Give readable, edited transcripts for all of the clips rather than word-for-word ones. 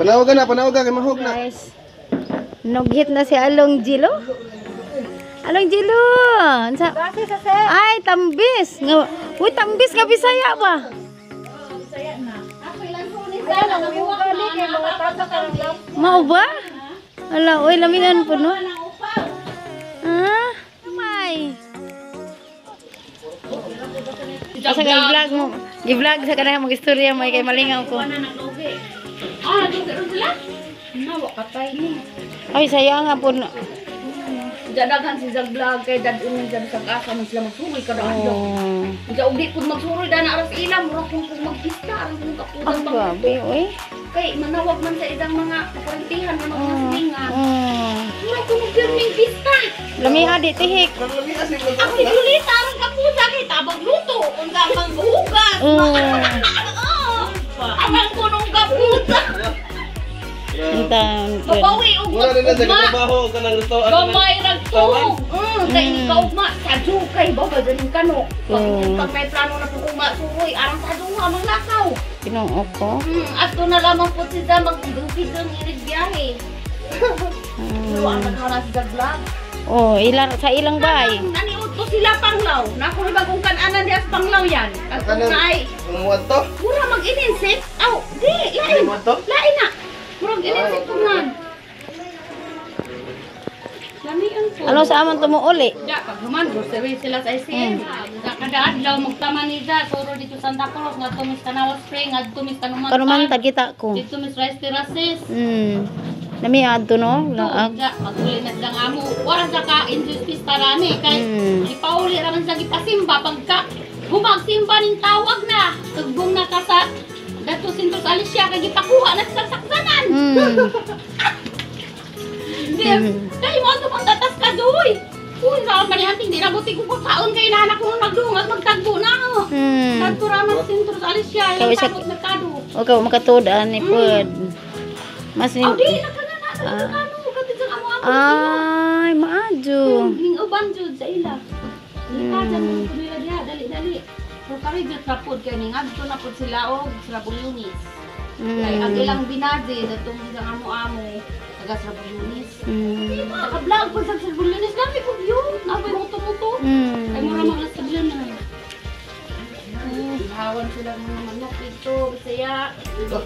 Panawag na, panawag ka kay mahog na. Guys, nughit na si Along Jilo. Along Jilo. Unsa? Ay, tambis. Nga, uy, tambis nga Bisaya ba? Mao ba? Ala, uy, lamian po no. Ah, may. Asa ka i-vlog mo? I-vlog sa kanang mag-istorya may kay malingaw ko. Ah, naglugi ron sila? Nawa katay ni. Ay, sayang nga po. No. Daghan si Zag vlog kay dadun dyan sa asa man sila magsuroy kada adlaw. Oh. Diya og di pud magsuroy dana aras ila mura kung kung magpista aron kung kapudan Ah, grabe, uy. Kay manawag man sa idang mga kaparintihan nga mga silingan. Mura kung magpirming pista. Lami adi tihik. Ang si Julita aron kapuda kay tabag luto unsa man hugas. Oo. Amang kunong kapuda. Intan. Babawi og Mura na na sa magugma. trabaho ka nang gusto. Gamay rag tuog. Kay ni kaugma sadyo kay baba ganing kano. Pag, pag may plano na pug ugma suroy arang sadyo nga manglakaw. Tinoo ko. Ato na lamang po sila magdugid ang inig biyahe. Pero ang naghala sa vlog. Oh, ilang sa ilang bay. Naniud to sila panglaw. Nako ni bagong kananan diya sa panglaw yan. At kung naay Umuwad to? mura mag-ininsip. Aw, di lain. Umuwad to? Lain na. Murag ininsip ko man. Lamian po. Ano sa amon tumuuli? Ja, pag human, grocery sila sa ICM. Kada adlaw magtama nida, suro dito Santa Cruz, ngadto mis Tanawa Spring, ngadto mis Kanumantan. Kanumantad kita ko. Dito mis Rice Terraces. Nami adto no, laag. Ja, pag-uli na silang amo. Wala sa ka enjoy pista rani kay ipauli ra man sa gipasimba pagka humagsimba ning tawag na. Tugbong na ka sa Dato Sintros Alicia kay gipakuha na sa saksanan. Di, kay mo ato pang tatas ka doy. Uy, sa manihanting di na buti ko kaon kay nanak ko nagdungat magtagbo na ako. Kadto ra man Sintros Alicia, Kay ilang sa- takot merkado. O ka makatuod ani pod. Mas ni Aw di na ka na na sa merkado katid sa amo-amo. Ay, maadyo. Ning uban jud sa ila. Lika dyan mo nila diha, dali dali. So kami jud na pod kay ning adto na pod sila og sila Bulunis. Kay ang ilang binaji datong isang amo-amo taga sa Bulunis. Naka-vlog po sa Bulunis lami po yun. Naboy muto-muto. Ay mura mga sabyon na. Ihawan sila mga manok dito, Bisaya,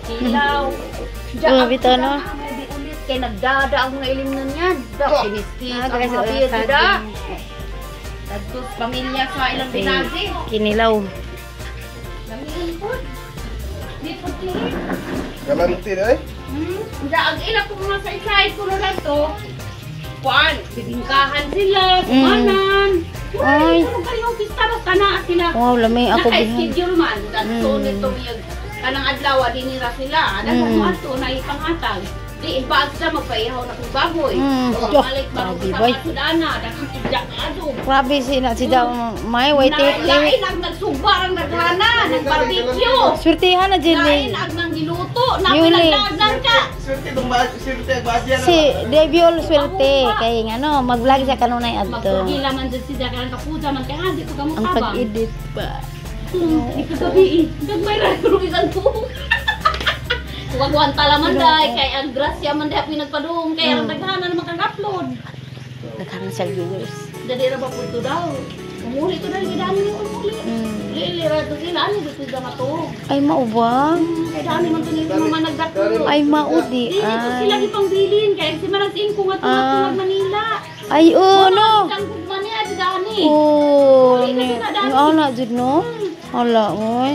kilaw. Oh, bitaw, no? Di ulit kay nagdada ang mga ilimnon niyan. Da, kiniskis, Ah, ang guys, mga oh, beer, saging. da. Tagtos pamilya sa ilang binaji. Kinilaw. Lamian po. Di po tihin. Galanti na eh. Da, ang ila ko mga sa-side ko na lang to. Kuan, bibingkahan sila, kumanan. Ay. Ay, kung kayo pista basta na sila. Wow, lami ako bihan. Naka-schedule man. Dadto nito yung kanang adlaw dinira sila. Daghan mo ato na ipanghatag. Di ibaag sila magpaihaw na kung baboy. Balik bago Grabe, sa boy. Sudana, daghan tidya kaadto. Grabe si na si daw may way Lain tik. ang nagsugba ang naghana, ng barbecue. Swertihan na Lain Jenny. ang nang giluto, Yuli. napinagdagan ka. Swerte itong ba? Swerte ang badya na. Si Debiol swerte kay ngano mag-vlog siya kanunay adto. Magpugila man dyan si Jack ang kapuja man kay hindi ko kamo Ang tabang. pag-edit pa. Di kagabi eh. Gagmay ra ko isang buhok. Wagwanta laman day kay ang grasya man day pinagpadung kay ang daghanan naman kang upload. Daghan siya viewers. Dali ra ba pud to daw. Umuli to dali dani ni umuli. Lili ra to sila ani dito sa mato. Ay mao ba? Kay dani man to ni mga nagdako. Ay mao di Dili to sila ay. gipangbilin kay si Marang Ingko nga tungag Manila. Ay oh no. Ang gugma niya di dani. Oh, Uli na ni sila dani. ana jud no. Hala oy.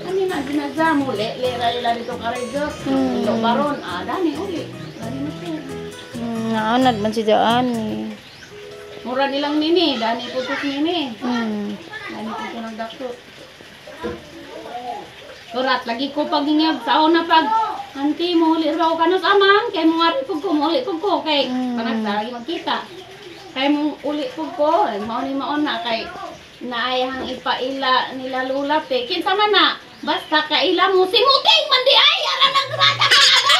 Kami na ginazamo, le le ra ila dito karejot. Ilo baron, ah dani uli. Dani na siya. Naanad man si daan eh. Mura nilang nini, dani putos nini. Dani puto ng dakto. Kurat lagi ko pag ingab sa una pag anti mo uli raw kanos amang kay mo ngari pug ko mo uli pug ko kay panag sa lagi magkita. Kay mo uli pug ko, mao ni maon na kay naayang ipaila nila lula te. Kinsa man na basta kaila mo simuting man di ay ara nang grata ka amo.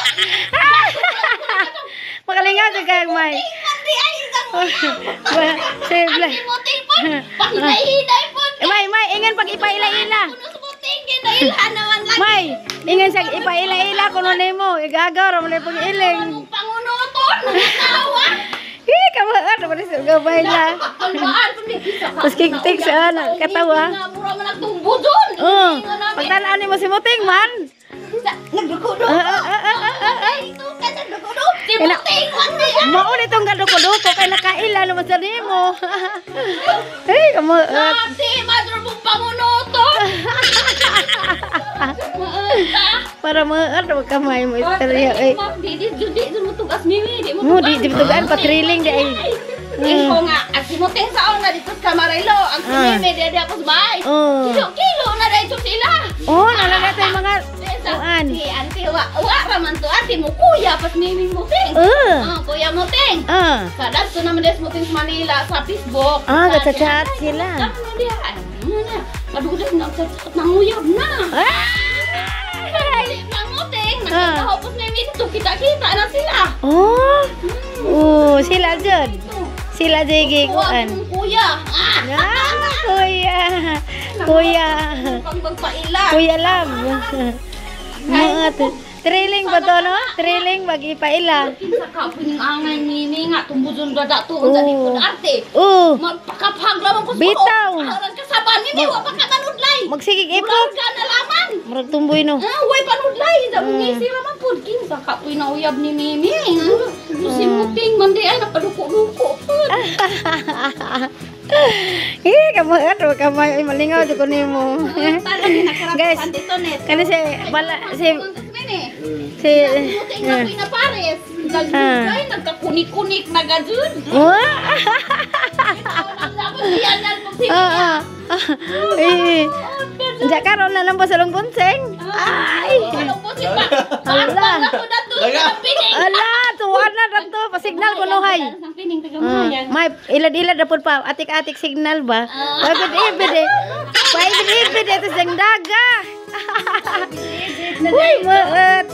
Makalingaw jud kay may. Man di ay isang Save simuting pud. Pahinay-hinay pud. Eh, may, may, ingan pag ipaila-ila. Kuno sumuting kay Nailhan naman lagi. May, ingan siya ipaila-ila kuno nimo, igagaw ra man pag iling. Pangunuton, nangatawa. Eh, kamaan naman sa gabay na. Kalmaan ko ni isa ka. Tapos kiktik sa anak, katawa. Mura man nagtumbo dun. Oh, pagtalaan nimo si Muting man. Nagduko-duko. Ah. Ito ka nagduko-duko. Si Muting man di. Mao ni tong gaduko-duko kay nakaila naman sa nimo. Hey, kamaan. Ate, mother mong pangunuton. Para maad wa kamay mo istorya eh. Di di di di mo tugas mimi, di mo Mo di di tugaan pa thrilling di ay. Ikaw nga, ang si Muting sa una dito sa Camarelo, ang si Mimi di di ako sa bahay. Oh. Kilo-kilo na dahil sila. Oh, nalaga tayo mga kuan. Si ante wa wa raman to ate mo kuya pas mimi Muting. Eh. Ah, kuya Muting. Ah. Sa to naman des Muting sa Manila sa Facebook. Ah, gachat-chat sila. Ano diha? Ano na? Madulas na sa nanguyab na. Ah! Ay, Muting, nakatahopos na dito kita-kita na sila. Oh. Oh, sila jud. Sila jud gikuan. Kuya. Ah, Ah, kuya. Kuya. pang magpaila. Kuya Lam. Mga thrilling ba to, no? Thrilling mag-ipaila. Kinsa ka puning angay mimi nga tumbuzon dada to unsa di pud arte. Oh, Magpakaphag lamang ko sa Bitaw. Aran ka saban mimi wa pa ka manudlay. magsigig Murag ipok. ka na laman. Murag tumboy, no? Ah, way panudlay. Da mo ngisi raman pud kinsa ka puy na uyab ni Mimi. Si Muting man di ay napaduko-duko pud. Eh, kamu ato kamay ay malingaw jud ko nimo. Guys, Guys, dito net. kani si bala si si Muting na puy na pares. Nagdugay, nagkakunik-kunik na gajud. Wah! Tapos yan yan pag si Ah, ah. Eh. Unsa karon na lang po sa lungbunseng? Ay! Ano po si Pa? Ala. Ako na to sa pining. Ala, tuwa na dato pasignal ko nuhay. Sa pining taga Ah, Mayan. may ilad-ilad na pud pa atik-atik signal ba? Paibid-ibid eh. Paibid-ibid ito siyang daga. Uy, maat.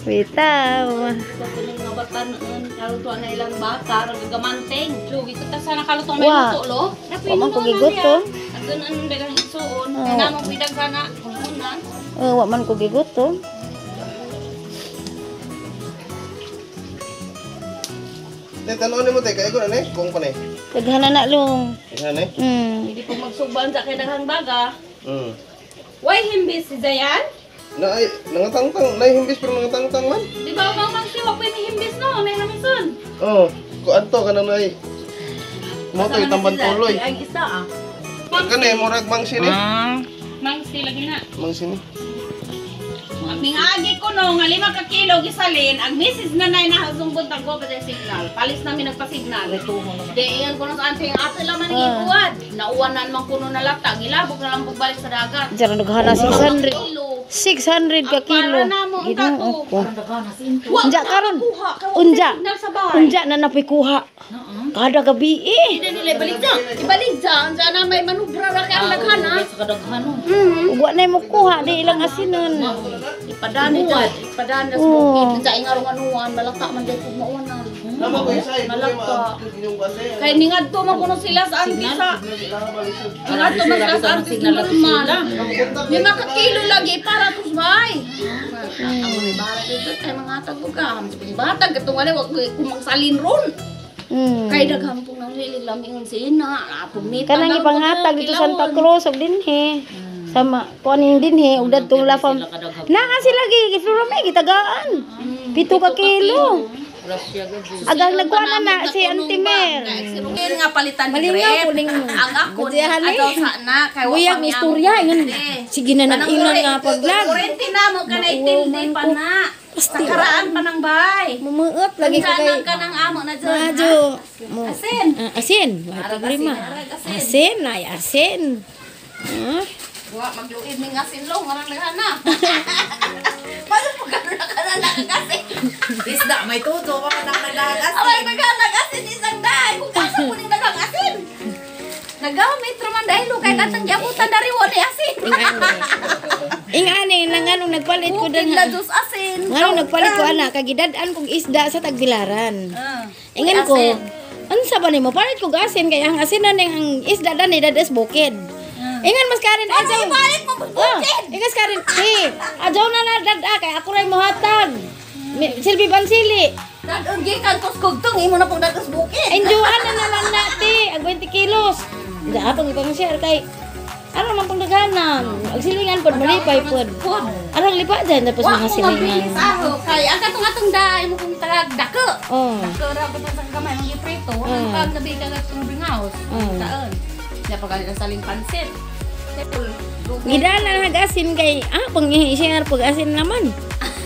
Bitaw. Sa pining nga batanon, kalutuan na ilang bata, nagagamanteng. Chugi ko ta sana kalutong may Wa. luto lo. Wa man ko gigutom. Adun ang daghang isuon. Oh. Kay namo kuy daghana una. Oh, wa man ko gigutom. Te tan-on nimo te kay ko na ni, kung pa ni. Daghana na long. Yan eh. Hindi po magsuban sa kay daghang baga. Why himbis si Zayan? Na ay nangatangtang, nay himbis pero nangatangtang man. Di ba mang mang siwak pa may himbis no, nay namison. Oh, ko adto kanang nay. Mo to itamban tuloy. Ang isa ah. Kani murag mangsi ni. Mangsi lagi na. Mangsi ni. Mingagi ko no, nga 5 ka kilo gisalin, ang misis na nay nahasumbot naggo pa sa signal. Palis namin nagpa-signal. Di ingan ko no sa ante, ang ate laman ang ikuwad. Nauwanan man kuno na lata, gilabok na lang pagbalik sa dagat. Diyan daghana 600. Kilo. 600 ka kilo. Para na mo ang Ginoo tato. ko. Wa Unja karon. kuha, kay wa Unja. signal sa bahay. Unja na napikuha. Kada gabi eh. Hindi nila ibalik dyan. Ibalik dyan. Dyan na may manubra ra kay ang daghan ha. Ug wa na mo kuha di ilang asinon. Ipadani dyan. Ipadani sa Oo. bukid. Dyan ingarong-anuan. Malata man dyan kung mauwanan. Nama ko isa, Malaka. inyong bante. Kay ningadto man kuno sila sa anti sa ningadto man sila sa anti sa normal. 5 ka kilo lagi para tus bay. Amo ni bara dito kay mga tagog ka. Batag katong wala wa kumangsalin ron. Kay daghan pong nang lilig lami ang sina. Apong nita. Kanang ipanghatag dito Santa Cruz og dinhi. Sama kuan ning dinhi og dadtong La Fam. Naa sila gi pero may gitagaan. 7 ka kilo. Agang nagkuan na na si Auntie Mer. Ngayon nga palitan ni Malingaw Grep. po ning Ang ako ni Butihan eh. adaw sa na kay wa Uyang pa mi ang istorya ingon. Sige na nag-ingon nga pag-vlog. Kurente na mo kanay Mauwaw tilde man pa ko. na. Sa karaan pa ng bay. Mumuot lagi ko kay Unsa ka ng amo na dyan? Madyo. Mo. Asin. Ah, asin. Wala problema. Asin ay asin. Ah. Wa magluib ning asin long warang daghan na. Paano po gano'n na ka na nakasin? Isda, may tuto, pa man ang naglagas. Aray daghan nagasin isang day. Kung asa po ning daghang asin. Nagamit raman dahil kay katang giabutan dari wa ni asin. Ingani na nganong nagpalit ko Bukid dan. la dos asin. Nganong nagpalit ko ana kagidad-an kog isda sa Tagbilaran. Ah. Ingan ko, unsa ba nimo palit kog asin kay ang asinan ning ang isda dani dadas bukid. Ingon mas Karen, adyaw. Ibalik mo Oh, ingon Karen, eh, adyaw na na dad kay ako ray mohatag. Silbi bansili. Dadong gikan ko kugtong imo na pong datos bukid. Enjoyan na na lang nati, ag 20 kilos. Diya atong ipang share kay ano man pang daghanan. Ag silingan pod malipay pod. Arang lipa dyan tapos Wa mga ko mabilis silingan. aho kay ang katong atong da imo kong talag dako. Oh. Dako ra ko sa gamay mong giprito. Ang pag nabi ka atong bringaos. Taon. Nya pagalit ang saling pansit. Gidala na asin kay pang i-share pag asin naman.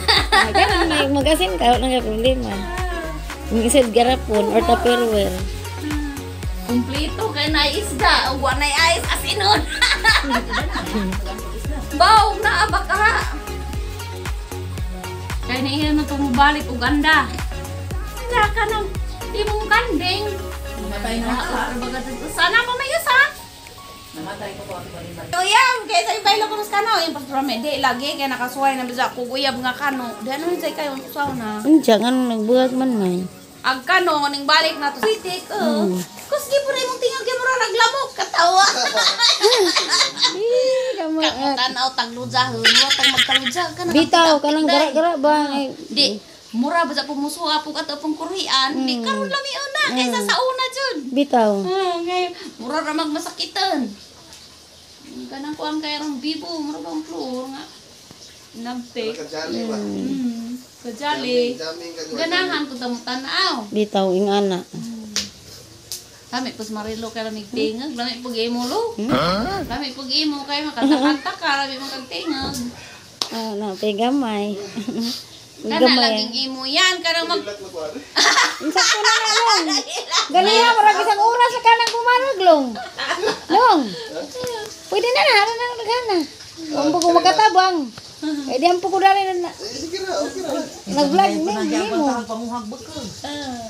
Ay, ganun na mag-asin ka, wala na problema. Yung isa garapon or tupperware. Kumpleto kay na isda ug wa nay ice asinon. Baw na abaka. Kay na na tong balik Uganda. Anda ka nang di mong kanding. Namatay na ako. Sana pa may usa. Namatay ko po ako balik. Uyab, kay sa ibaylo ko kano, yung pastor me di lagi kay nakasuway na bisa ko uyab nga kano. Di ano say kayo usaw na. Unsa nga nung nagbuhat man may. Ag kano ning balik na to sitik. Oh. Kus gi pud imong tingog kay mura naglamok katawa. Tanaw tagludza hun, wa tang magtaludza ka na. Bitaw kanang gara-gara ba? Ay, Di mura ba sa pumusuha po kato pong kurian, di karon lami una kaysa sa una jud. Bitaw. Ah, ngayon, mura ra magmasakitan. Kanang kuan kay rong bibo, mura bang floor nga. Nabte. Kajali ba? Kajali. Daming kagawa. Ganahan ko tamo tanaw. Bitaw ingana. Lami pos marilo kay lamig tingag, lami pug imo lo. Lami pug imo kay makanta-kanta ka, lami mo kag tingag. Ah, na pay gamay. Kana Gamay. laging imo yan kanang mag Sakto na na long. Ganiha murag isang oras sa kanang kumarag long. Long. Pwede na na, ano na nagana. Ang po makatabang. Kaya di ang po ko dali na Sige na, okay na. nag-vlog ni mo.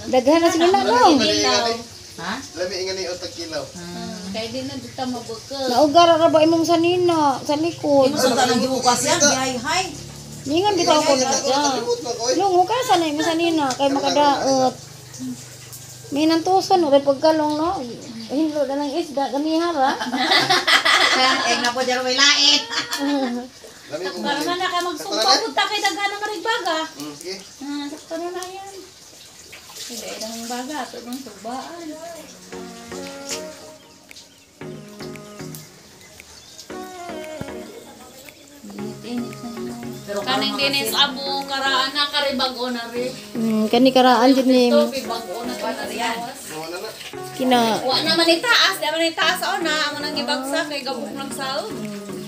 Daghan na sila na long. Ha? Lami nga ni otag kilaw. Kay di na dito mabuka. Naugar ra ba imong sanina sa likod. Imo sa tanang gihukas yan, gihay-hay. Ningon bitaw ko na siya. Kalimut na ko eh. Long hukasan na imong sanina kay makadaot. May nantuson ore pagkalong no. Hinlo na ng isda ganiha ra. Eh na po dyan may lait. Lami kong Para man na kay magsumpa pud ta kay daghan na marigbaga. Sige. Ah, sakto na na yan. Hindi ang baga ato nang tubaan. Init-init na yun. Kaning dinis abo karaan na kari bag-o na rin. Kani karaan jud ni Ito bag-o na ka na rin. Mga na na. kina Wa naman itaas, di man itaas o na amo nang gibagsak kay gabok nagsaog.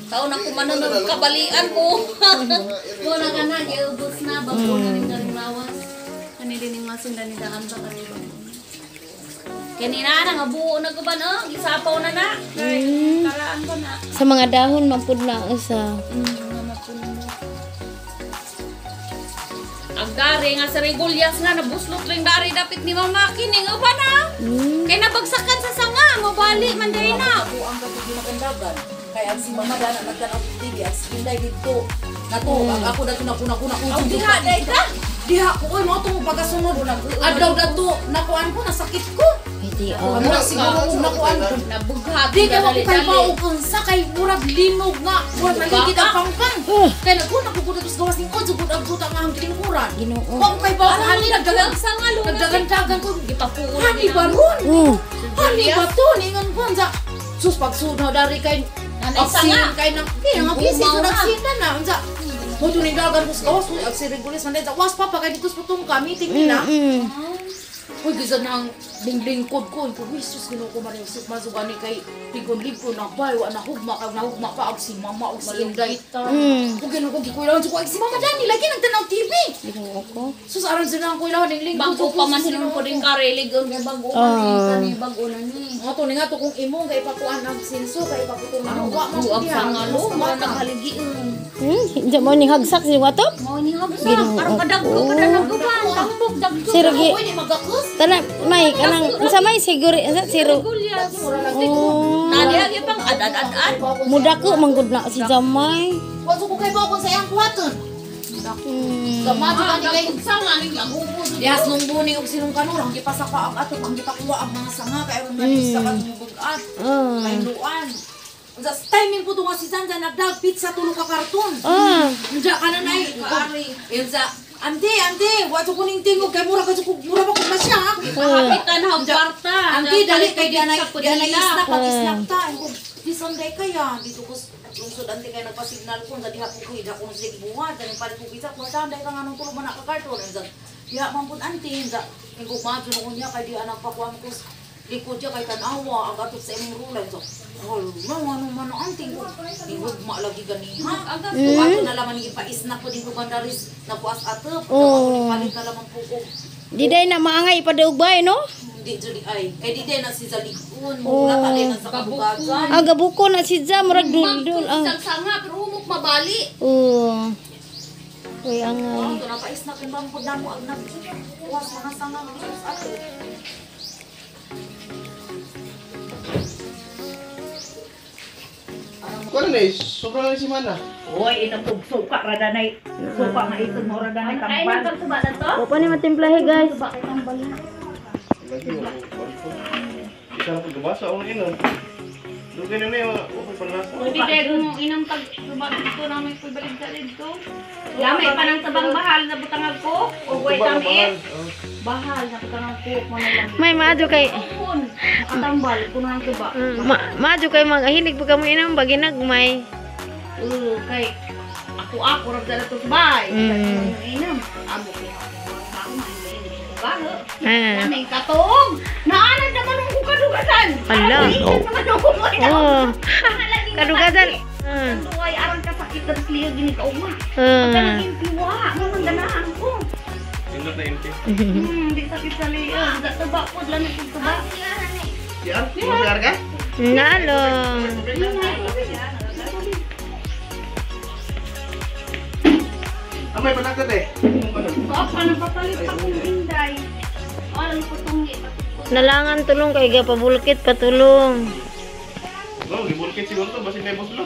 Taon na ko manunod kabalian ko. Mo na ka na giubos na bag-o na rin karing lawas. Kani din ning masundan ni daan ba kani bag-o. Kanina na nga buo na ko ba no? Gisapaw na na. Kay karaan ko na. Sa mga dahon man pud na usa. Ang dari nga sa regulyas nga nabuslot ring dari dapit ni mama kini nga ba na? Kay nabagsakan sa sanga, mabali man diri na. Ako ang katong makandagan. Kay ang si mama dana nagtanaw og TV at si Inday didto. Nato, ang ako dato na kuna kuna Aw diha day ka. Diha ko oy mo tong pagasunod. Adlaw dato nakuan ko nasakit ko. Hindi oh. Murag siguro kung nakuan ko. Nabughat. Di kay wa ko kay mao unsa kay murag linog nga murag naligid ang pangpang. Kay naguna ko gud gawas ning odyo gud ang buta nga ang tinukuran. Ginoo. Wa ko kay bao hani nagdagan Sanga lo. nagdagan-dagan ko. Gipapuon. Hani ba ron? Oh. Hani ba to? Ningon ko unsa. Sus pagsunod dari kay Nanay sanga. kay nang kay nga kisi Umaw so na. nagsinda na unsa. Mo to ning dagan ko sa gawas uy ag si Regules man sa was papa kay dito sa putong ka meeting nila. Uy gisa nang linglingkod ko ko Jesus Ginoo ko Maria Josep masugani kay tigon lipo na bay wa na hugma kag nahugma pa og si mama og si Inday. Ug Ginoo ko gikuilawan ko ay si mama dani lagi nagtanaw TV. Ginoo ko. Sus aron sila ang kuilawan ning lingkod. Bago pa man silang ko din kareligon kay bago man ni kani bago na ni. Nga to ni nga to kung imong kay ipakuan ang sinso kay ipaputong na wa man Buag sanga lo, mura naghaligion. Diyan mo ning hagsak si wato. Mao ni hagsak, aron kadagko kadagko tambok dagko. Sirgi. Uy, di magakos. Tana may kanang unsa may siguro unsa siro. Regulyas. Oh. Nadiha gyud pang ad ad ad ad. Mudako manggod na si Jamay. Wa ko kay bao kung sa iyang kuwaton. Gamado Ah, ka ni kay dagko sanga ning lagubo. Dihas nung buning og sinong kanurang gipasaka ang ato ang gipakuha ang mga sanga kay aron malis sa katong bugat. Ah. Kay luan. Unsa timing po to nga si Zanza nagdag pizza tulo ka karton. Ah. Unsa ka na nay kaari. Unsa ante ante wa to kuning tingog kay mura ka mura pa kung na siya. Kapitan ha kwarta. Ante dali kay di anay snack pag snack ta. Di Sunday kaya dito ko lungsod ante kay nagpa-signal ko unsa diha po ko ida ko sige buhat dali palit ko pizza ko sa anday ka nganong tulo man ka karton unsa diha man pud ante unsa ingko madyo na kunya kay di anak pakuan ko likod siya kay tanawa ang atot sa imong rulay so oh no ano man ante ko ingko lagi ganiha ato na laman ipa-snack ko dito bandaris napuas atop oh palit na laman po ko Di day na maangay ipadawg bay no? Di jud ay kay di day na si Zalikun mo wala ta na sa kabugasan. Ah, gabuko na si Ja murag dul-dul ah. Sanga pero humok mabali. Oo. Uy, angay. Ito na pa-snack yung bangkod na mo ang nagpuas mga sanga ng ato. Kuan na eh, sobra na si Mana. Uy, inang suka radanay. Suka nga ito mo radanay Ay tambal. nang pagsuba na to? O pa ni matimplahe guys. Lagi mo. Isa na pagbasa ako ino. Dugay na na yung okay panlasa. Pwede dahil mo inang pagsuba dito na may pagbalik sa dito. Lamay pa ng tabang bahal na butangag ko. O way tamis. Bahal na butangag ko. Mo na lang. May maadyo kay Kun. Katambal. Kuno ang tuba. maadyo kay magahilig pag kamo inang baginagmay. Kay ako ako ra dala to sabay. Inam. Amo ko. Ako man Ah. Aming katong. Naanad naman ang kadugasan. Ala. Oh. Oh. Kadugasan. Ah. Duway arang kasakit na liyo gini ka ugma. Ah. Kanang impiwa, mo man ganahan ko. Indot na impi. Di sakit sa liyo. Sa tuba po, lamig po tuba. CR? Mo CR ka? Nalong. Ah, may panagkat eh. So, pa nang papalit pa kong inday. Walang putong Nalangan tulong kay ga pabulkit patulong. No, gibulkit siguro to basin may buslo.